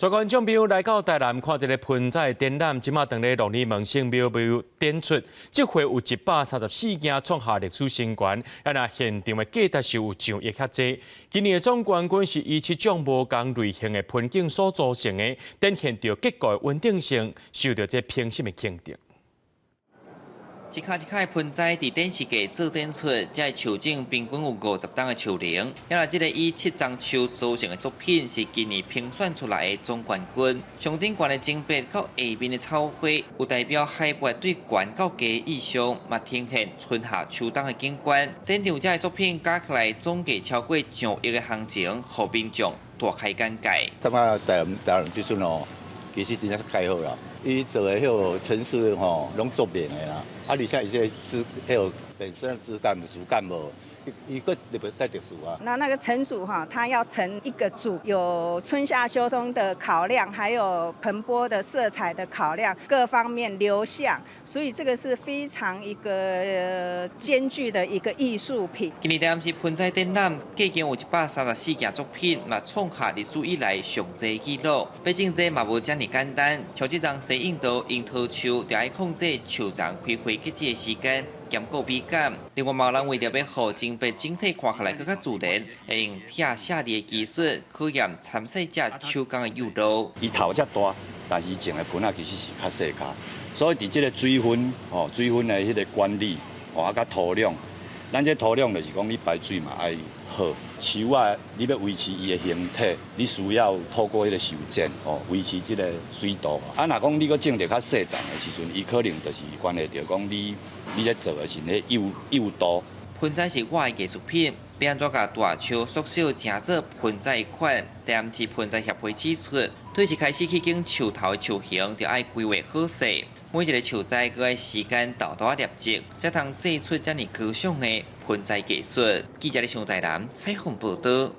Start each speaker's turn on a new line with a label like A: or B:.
A: 全國觀眾朋友來到台南看這个盆栽展覽，這馬當咧龍里門聖廟廟展出，這回有134件創下歷史新高，啊若現場的價值是有上億遐濟。今年的總冠軍是以七種無仝類型的盆景所組成的，展現著結構的穩定性，受著這評審的肯定。
B: 一跤一跤的盆栽佇展示架做展出，這个樹種平均有50冬的樹齡。啊，這个以七欉樹組成的作品是今年評選出來的總冠軍。上頂懸的金白到下面的草花，有代表海拔對懸到低的意象，嘛呈現春夏秋冬的景觀。展場這个作品加起來總計超過上億的行情，予民眾大開眼界。
C: 感覺台南台南這陣哦，其實真正蓋好啦。伊做的彼个層次吼，攏足明的啦。啊，而且伊這个枝，彼个本身的枝幹樹幹無，伊閣特別較特殊啊。
D: 那那個成組哈，它要成一個組，有春夏秋冬的考量，還有盆缽的色彩的考量，各方面流向，所以這個是非常一個艱巨的一個藝術品。
B: 今年台南市盆栽展覽，計共有134件作品，嘛創下歷史以來上濟紀錄。欲種這嘛無遮爾簡單，像這欉西印度櫻桃樹，就愛控制樹叢開花結籽的時間，兼顧美感。另外，嘛有人為著欲予晶白整體看起來閣較自然，會用拆卸的技術考驗參賽者手工的幼度。
E: 伊頭遮大，但是伊種的盆仔其實是較細跤，所以佇這个水分吼，水分的彼个管理吼，啊，佮土壤，咱這土壤就是講你排水嘛愛好，樹仔你欲維持伊的形體，你需要透過彼个修剪吼，維持這个水度。啊，若講你閣種著較細叢的時陣，伊可能就是關係著講你你咧做的是咧幼幼度。
B: 盆栽是我的藝術品，欲按怎共大樹縮小成做盆栽的款？台南市盆栽協會指出，對一開始起間樹頭的樹形，就愛規劃好勢，每一个樹栽閣愛時間沓沓仔疊積，才通製出遮爾高尚的盆栽藝術。記者咧上台南採訪報導。